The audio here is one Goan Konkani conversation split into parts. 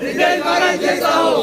सिद्धेश महाराज जैसा हो।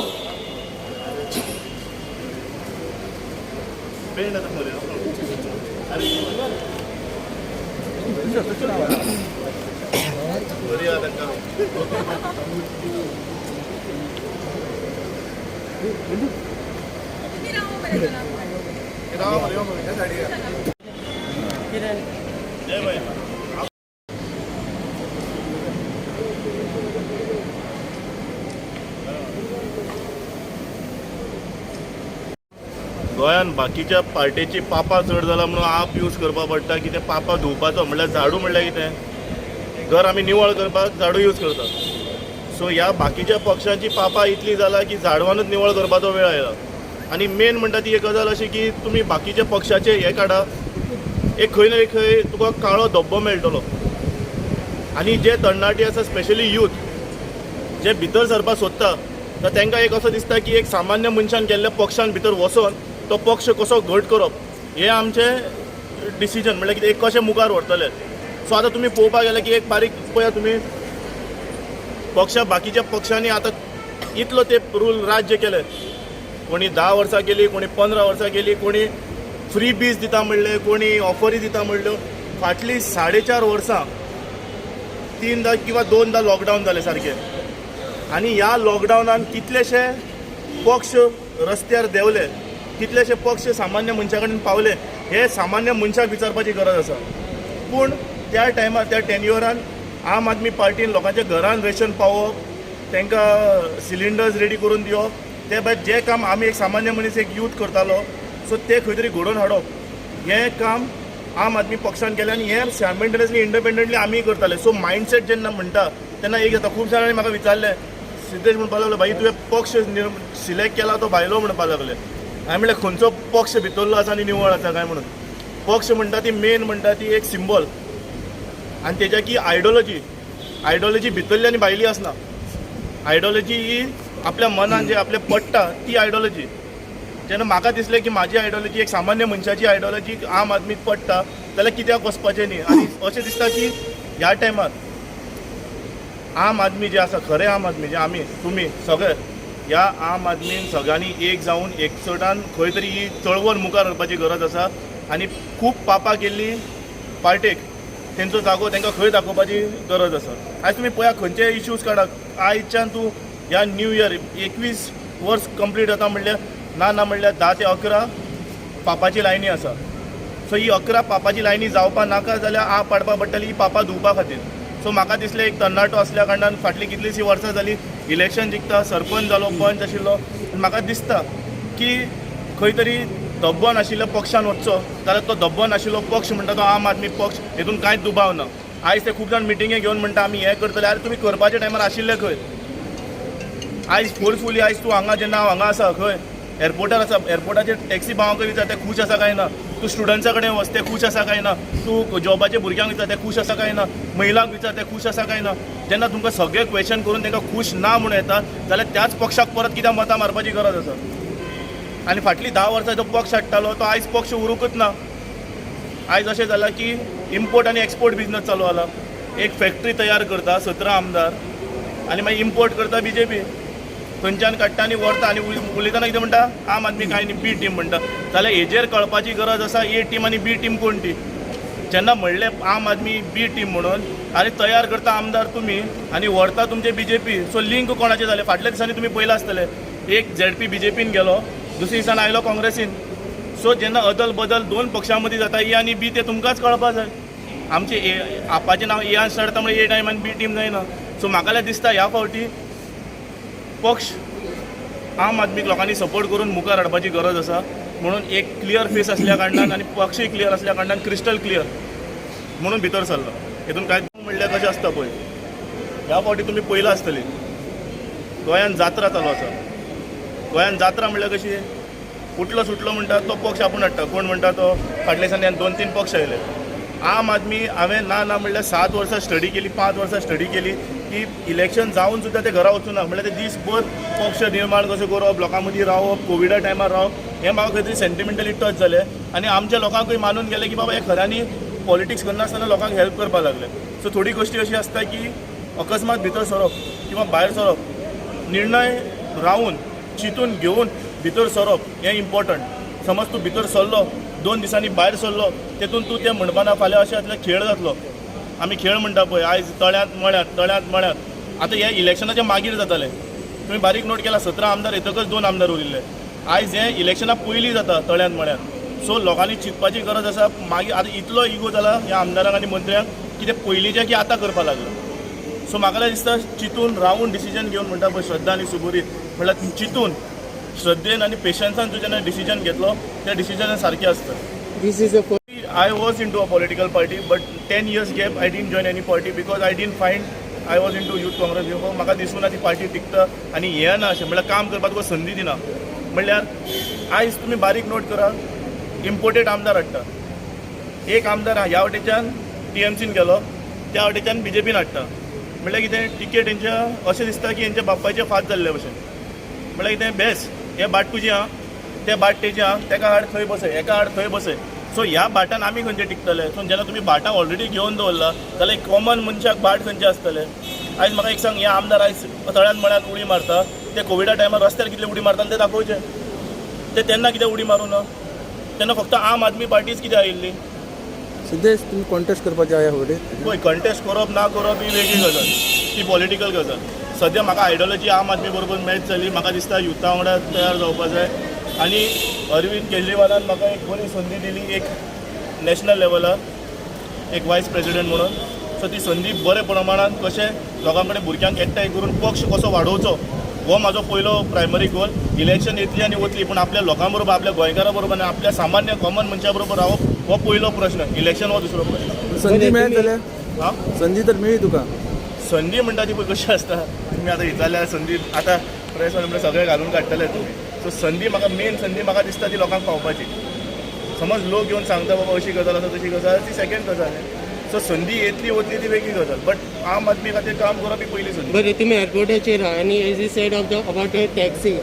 गोंयान बाकीच्या पार्टेची पापां चड जाला म्हणून आप यूज करपा पडटा की ते पापां धुवपाचो म्हणल्यार झाडू म्हणल्यार कितें, घर आमी निवळ करपाक झाडू यूज करतात. सो ह्या बाकीच्या पक्षांची पापां इतली जाला की झाडवानूच निवळ करपाचो वेळ आयला. आनी मेन म्हणटा ती एक गजाल अशी की तुमी बाकीच्या पक्षाचे हे काडा, एक खंय ना एक खंय तुका काळो धब्बो मेळटलो. आनी जे तरणाटे आसा, स्पेशली यूथ, जे भितर सरपाक सोदता, तर तांकां एक असो दिसता की एक सामान्य मनशान केल्ल्या पक्षान भितर वचोन तो पक्ष कसो घट करप हें आमचें डिसिजन, म्हणल्यार कितें, एक कशें मुखार व्हरतले. सो आतां तुमी पळोवपाक गेले की एक बारीक पळया तुमी पक्षा, बाकीच्या पक्षांनी आतां इतलो ते रूल राज्य केले, कोणी 10 वर्सां केली, कोणी 15 वर्सां केली, कोणी फ्री बीज दिता म्हणले, कोणी ऑफरी दिता म्हणल्यो. फाटलीं 4.5 वर्सां तीनदा किंवा दोनदा लॉकडावन जालें सारकें आनी ह्या लॉकडावनान कितलेशे पक्ष रस्त्यार देंवले, कितलेशे पक्ष सामान्य मनशा कडेन पावले, हे सामान्य मनशाक विचारपाची गरज आसा. पूण त्या टायमार, त्या टेन्युअरान आम आदमी पार्टीन लोकांच्या घरान रेशन पावोवप, तांकां सिलिंडर्स रेडी करून दिवप, ते भायर जें काम आमी एक सामान्य मनीस, एक यूथ करतालो, सो ते खंय तरी घडोवन हाडप हें काम आम आदमी पक्षान केलें. आनी हें सायमल्टेनियसली इंडिपेंडंटली आमी करताले. सो मायंडसेट जेन्ना म्हणटा तेन्ना एक जाता. खूब जाणांनी म्हाका विचारलें, सिद्धेश म्हणपाक लागलो, भाई, तुवें पक्ष सिलेक्ट केला तो भायलो म्हणपाक लागले. हांवें म्हणलें, खंयचो पक्ष भितरलो आसा आनी निवळ आसा काय म्हणून? पक्ष म्हणटा ती मेन म्हणटा ती एक सिंबॉल आनी तेज्या की आयडियोलॉजी. आयडियोलॉजी भितरली आनी भायली आसना. आयडियोलॉजी ही आपल्या मनान जे आपल्या पडटा ती आयडियोलॉजी. जेन्ना म्हाका दिसलें की म्हाजी आयडियोलॉजी, एक सामान्य मनशाची आयडियोलॉजी आम आदमीक पडटा जाल्यार कित्याक वचपाचें न्ही? आनी अशें दिसता की ह्या टायमार आम आदमी जे आसा, खरे आम आदमी जे आमी तुमी सगळे, ह्या आम आदमीन सगळ्यांनी एक जावन एकचटान खंय तरी ही चळवळ मुखार व्हरपाची गरज आसा. आनी खूब पापां केल्ली पार्टेक तेंचो जागो तांकां खंय दाखोवपाची गरज आसा. आयज तुमी पळया, खंयचे इश्यूज काडा, आयच्यान तूं ह्या न्यू इयर 21 वर्स कंप्लीट जाता म्हणल्यार ना ना म्हणल्यार 10 ते 11 पापाची लायनी आसा. सो ही 11 पापाची लायनी जावपा नाका जाल्यार आ पाडपा पडटली ही पापां धुवपा खातीर. सो म्हाका दिसलें, एक तरणाटो असल्या कारणान फाटलीं कितलींशीं वर्सां जालीं इलेक्शन जिखता, सरपंच जालो, पंच आशिल्लो, म्हाका दिसता की खंय तरी धब्बो नाशिल्ल्या पक्षान वचचो जाल्यार तो धब्बो नाशिल्लो पक्ष म्हणटा तो आम आदमी पक्ष, हेतून कांयच दुबाव ना. आयज ते खूब जाण मिटिंगे घेवन म्हणटा आमी हें करतले. आरे, तुमी करपाच्या टायमार आशिल्ले खंय? आयज फोर्सफुली आयज तूं हांगा, जेन्ना हांव हांगा आसा, खंय एअरपोर्टार आसा, एअरपोर्टाचेर टॅक्सी भावांक विचार ते खूश आसा काय ना. तूं स्टुडंट्सा कडेन वच, ते खूश आसा काय ना. तूं जॉबाच्या भुरग्यांक विचार, ते खूश आसा काय ना. महिलांक विचार, ते खूश आसा काय ना. जेन्ना तुमकां सगळे क्वेश्चन करून तांकां खूश ना म्हणून येता जाल्यार त्याच पक्षाक परत कित्याक मतां मारपाची गरज आसा? आनी फाटलीं 10 वर्सां जो पक्ष हाडटालो तो आयज पक्ष उरूंकच ना. आयज अशें जालां की इम्पोर्ट आनी एक्सपोर्ट बिजनस चालू जाला. एक फॅक्टरी तयार करता 17 आमदार आनी मागीर इम्पोर्ट करता बीजेपी, थंयच्यान काडटा आनी व्हरता. आनी उलयतना कितें म्हणटा? आम आदमी कांय न्ही, बी टीम म्हणटा. जाल्यार हेजेर कळपाची गरज आसा, ए टीम आनी बी टीम कोण ती. जेन्ना म्हणलें आम आदमी बी टीम म्हणून आनी तयार करता आमदार तुमी आनी व्हरता तुमचे बीजेपी, सो लिंक कोणाचें जालें? फाटल्या दिसांनी तुमी पळयलां आसतलें, एक झेडपी बीजेपीन गेलो, दुसरे दिसान आयलो काँग्रेसीन. सो जेन्ना अदल बदल दोन पक्षां मदीं जाता, ए आनी बी ते तुमकांच कळपा जाय. आमचे ए आपाचें नांव ए आन स्टार्ट जाता म्हणल्यार ए टायम आनी बी टीम जायना. सो म्हाका जाल्यार दिसता, ह्या फावटी पक्ष आम आदमीक लोकांनी सपोर्ट करून मुखार हाडपाची गरज आसा. म्हणून एक क्लियर फेस असल्या कारणान आनी पक्षूय क्लियर असल्या कारणान, क्रिस्टल क्लियर म्हणून भितर सरलो. हितून कांय म्हणल्यार कशें आसता पळय, ह्या फावटी तुमी पळयलां आसतली, गोंयान जात्रा चालू आसा. गोंयान जात्रा म्हणल्यार कशी, उठलो सुटलो म्हणटा तो पक्ष आपूण हाडटा. कोण म्हणटा तो फाटल्या दिसांनी दोन तीन पक्ष आयले. आम आदमी हांवें ना ना म्हणल्यार 7 वर्सां स्टडी केली, 5 वर्सां स्टडी केली की इलेक्शन जावन सुद्दां ते घरा वचूना, म्हणल्यार ते दीसभर पक्ष निर्माण कसो करप, लोकां मदीं रावप, कोविडा टायमार रावप, हें म्हाका खंय तरी सेंटिमेंटली टच जालें. आनी आमच्या लोकांकूय मानून गेलें की बाबा हे खऱ्यांनी पॉलिटिक्स करनासतना लोकांक हेल्प करपाक लागले. सो थोडी गोश्टी अशी आसता की अकस्मात भितर सरप किंवा भायर सरप. निर्णय रावन चिंतून घेवन भितर सरप हें इम्पॉर्टंट. समज तूं भितर सरलो, 2 दिसांनी भायर सरलो, तेतून तूं तें म्हणपाना फाल्यां अशें जातलें, खेळ जातलो. आमी खेळ म्हणटा पळय, आयज तळ्यांत मळ्यांत, तळ्यांत मळ्यांत. आतां हे इलेक्शनाच्या मागीर जातालें. तुमी बारीक नोट केला, 17 आमदार येतकच दोन आमदार उरिल्ले. आयज हें इलेक्शना पयलीं जाता तळ्यांत मळ्यांत. सो लोकांनी चिंतपाची गरज आसा. मागीर आतां इतलो इगो जाला ह्या आमदारांक आनी मंत्र्यांक की ते पयलींचे की आतां करपाक लागले. सो म्हाका दिसता, चिंतून रावून डिसिजन घेवन, म्हणटा पळय श्रद्धा आनी सुबुरी, म्हणल्यार चिंतून, श्रद्धेन आनी पेशन्सान तूं जेन्ना डिसिजन घेतलो, त्या डिसिजन सारकें आसता. This is a I was into a political party, but 10 years gap I didn't join any party because I didn't find, I was into Youth Congress before. म्हाका दिसूं ना ती पार्टी टिकता आनी हें ना अशें, म्हणल्यार काम करपाक तुका संदी दिना. म्हणल्यार आयज तुमी बारीक नोट करा, इम्पोर्टेड आमदार हाडटा. एक आमदार ह्या वटेच्यान टीएमसीन गेलो, त्या वटेच्यान बीजेपीन हाडटा. म्हणल्यार कितें, टिकेट हेंच्या अशें दिसता की हेंच्या बापायचे फात जाल्ले भशेन. म्हणल्यार कितें, बेस हे बाट तुजी आहा, ते बाट तेजी आहा, तेका हाड थंय बसय, हेका हाड थंय बसय. सो ह्या बाटान आमी खंयचे टिकतले? सो जेन्ना तुमी बाटां ऑलरेडी घेवन दवरला जाल्यार एक कॉमन मनशाक बाट खंयचे आसतले? आयज म्हाका एक सांग, हे आमदार आयज तळ्यान मळ्यान उडी मारता, ते कोविडा टायमार रस्त्यार कितले उडी मारताले ते दाखोवचे. ते तेन्ना कितें उडी मारूं ना? तेन्ना फक्त आम आदमी पार्टीच कितें आयिल्ली? सिद्धेश, तुम्ही कॉन्टेस्ट करपाचे आहे फुडें? पळय, कंटेस्ट करप ना करप ही वेगळी गजाल, ती पॉलिटिकल गजाल. सद्या म्हाका आयडियोलॉजी आम आदमी बरोबर मॅच जाली. म्हाका दिसता युथा वांगडा तयार जावपा जाय आनी अरविंद केजरीवालान म्हाका एक बरी संदी दिली, एक नॅशनल लेवलार एक वायस प्रेसिडेंट म्हणून. सो ती संदी बरे प्रमाणान कशें लोकां कडेन, भुरग्यांक एकठांय करून पक्ष कसो वाडोवचो हो म्हाजो पयलो प्रायमरी गोल. इलेक्शन येतली आनी वतली, पूण आपल्या लोकां बरोबर, आपल्या गोंयकारां बरोबर आनी आपल्या सामान्य कॉमन मनशा बरोबर रावप हो पयलो प्रश्न, इलेक्शन हो दुसरो प्रश्न. संदी मेळत जाल्यार? हां? संदी तर मेळ्ळी तुका? संदी म्हणटा ती पळय कशी आसता, तुमी आतां विचारल्यार संदी आतां प्रेस म्हणल्यार सगळें घालून काडटले तुमी. सो संदी म्हाका, मेन संदी म्हाका दिसता ती लोकांक पावपाची. समज लोक येवन सांगता, बाबा अशी गजाल आसा, तशी गजाल आसा, ती सेकंड गजाल. सो संदी येतली वतली ती वेगळी गजाल, बट आम आदमी खातीर काम करप ही पयली संदी. बरें, तुमी एअरपोर्टाचेर आहा आनी as you said of the about the taxi.